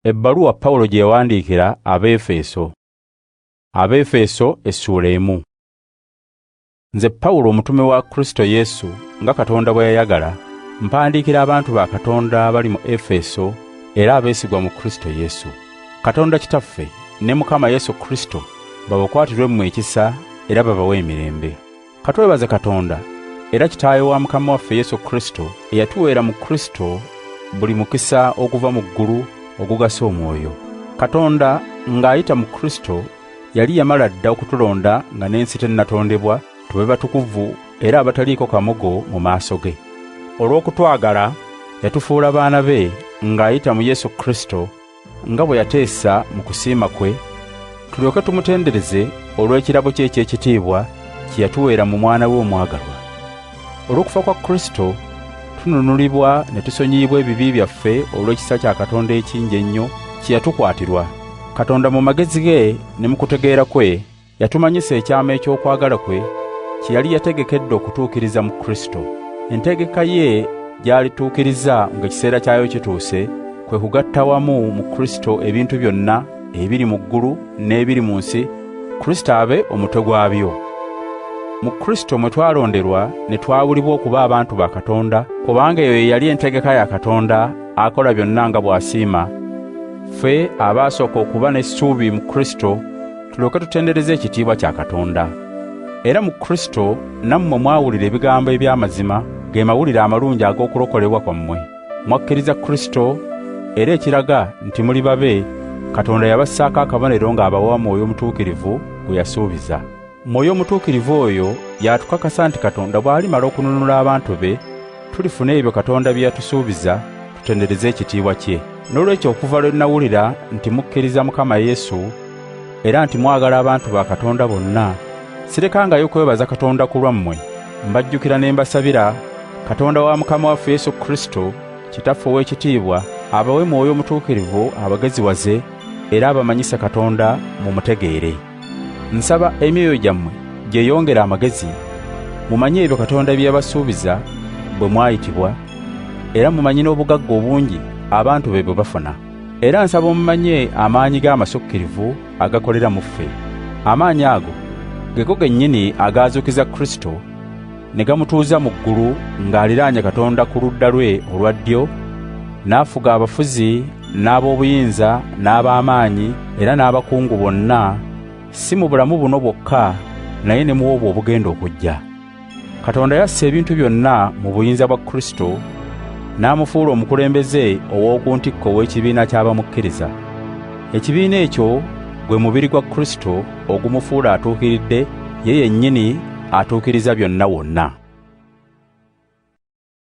Ebbaluwa Pawulo gye yawandiikira Abeefeso. Abeefeso essuula 1. Nze Pawulo omutume wa Kristo Yesu nga Katonda bwe yayagala, mpandiikira abantu ba Katonda abali mu Efeso era abeesigwa mu Kristo Yesu. Katonda Kitaffe ne Mukama Yesu Kristo babakwatirwe mmwe ekisa era babawe emirembe. Katwebaze Katonda era Kitaawe wa Mukama waffe Yesu Kristo eyatuweera mu Kristo buli mukisa oguva mu ggulu ogugasa omwoyo. Katonda ng'ayita mu Kristo yali yamala dda okutulonda nga n'ensi tennatondebwa tube batukuvu era abataliiko kamogo mu maaso ge. Olw'okutwagala yatufuula baana be ng'ayita mu Yesu Kristo nga bwe yateesa mu kusiima kwe, tulyoke tumutendereze olw'ekirabo kye eky'ekitiibwa kye yatuweera mu mwana we omwagalwa. Olw'okufa kwa Kristo tununulibwa ne tusonyiyibwa ebibi byaffe olw'ekisa kya Katonda ekingi ennyo kye yatukwatirwa. Katonda mu magezi ge ne mu kutegeera kwe yatumanyisa ekyama eky'okwagala kwe kye yali yategekedde okutuukiriza mu Kristo. Entegeka ye gy'alituukiriza ng'ekiseera kyayo kituuse kwe kugatta wamu mu Kristo ebintu byonna ebiri mu ggulu n'ebiri mu nsi, Kristo abe omutwe gwabyo. Mu Kristo mwe twalonderwa ne twawulibwa okuba abantu ba Katonda, kubanga eyo ye yali entegeka ya Katonda akola byonna nga bw'asiima. Ffe abaasooka okuba n'essuubi mu Kristo tulyoke tutendereze ekitiibwa kya Katonda. Era mu Kristo nammwe mwawulira ebigambo eby'amazima, ge mawulire amalungi ag'okulokolebwa kwammwe. Mwakkiriza Kristo era ekiraga nti muli babe, Katonda yabassaako akabonero ng'abawa Mwoyo Omutuukirivu gwe yasuubiza. Mwoyo Omutuukirivu oyo y'atukakasa nti Katonda bw'alimala okununula abantu be, tulifuna ebyo Katonda bye yatusuubiza, tutendereze ekitiibwa kye. Noolwekyo okuva lwe nawulira nti mukkiriza Mukama Yesu era nti mwagala abantu ba Katonda bonna, sirekangayo kwebaza Katonda ku lwammwe. Mbajjukira ne mbasabira Katonda wa Mukama waffe Yesu Kristo, Kitaffe ow'ekitiibwa, abawe Mwoyo Omutuukirivu abageziwaze era abamanyise Katonda mumutegeere. Nsaba emyoyo gyammwe gyeyongere amagezi, mumanye ebyo Katonda bye yabasuubiza bwe mwayitibwa, era mumanye n'obugagga obungi abantu be bwe bafuna. Era nsaba mumanye amaanyi g'amasukkirivu agakolera mu ffe. Amaanyi ago gego gennyini agaazuukiza Kristo ne gamutuuza mu ggulu ng'aliraanye Katonda ku ludda lwe olwa ddyo, n'afuga abafuzi n'ab'obuyinza n'ab'amaanyi era n'abakungu bonna, si mu bulamu buno bwokka naye ne mu obwo obugenda okujja. Katonda yassa ebintu byonna mu buyinza bwa Kristo n'amufuula omukulembeze ow'oku ntikko ow'ekibiina ky'abamukkiriza. Ekibiina ekyo gwe mubiri gwa Kristo ogumufuula atuukiridde ye yennyini atuukiriza byonna wonna.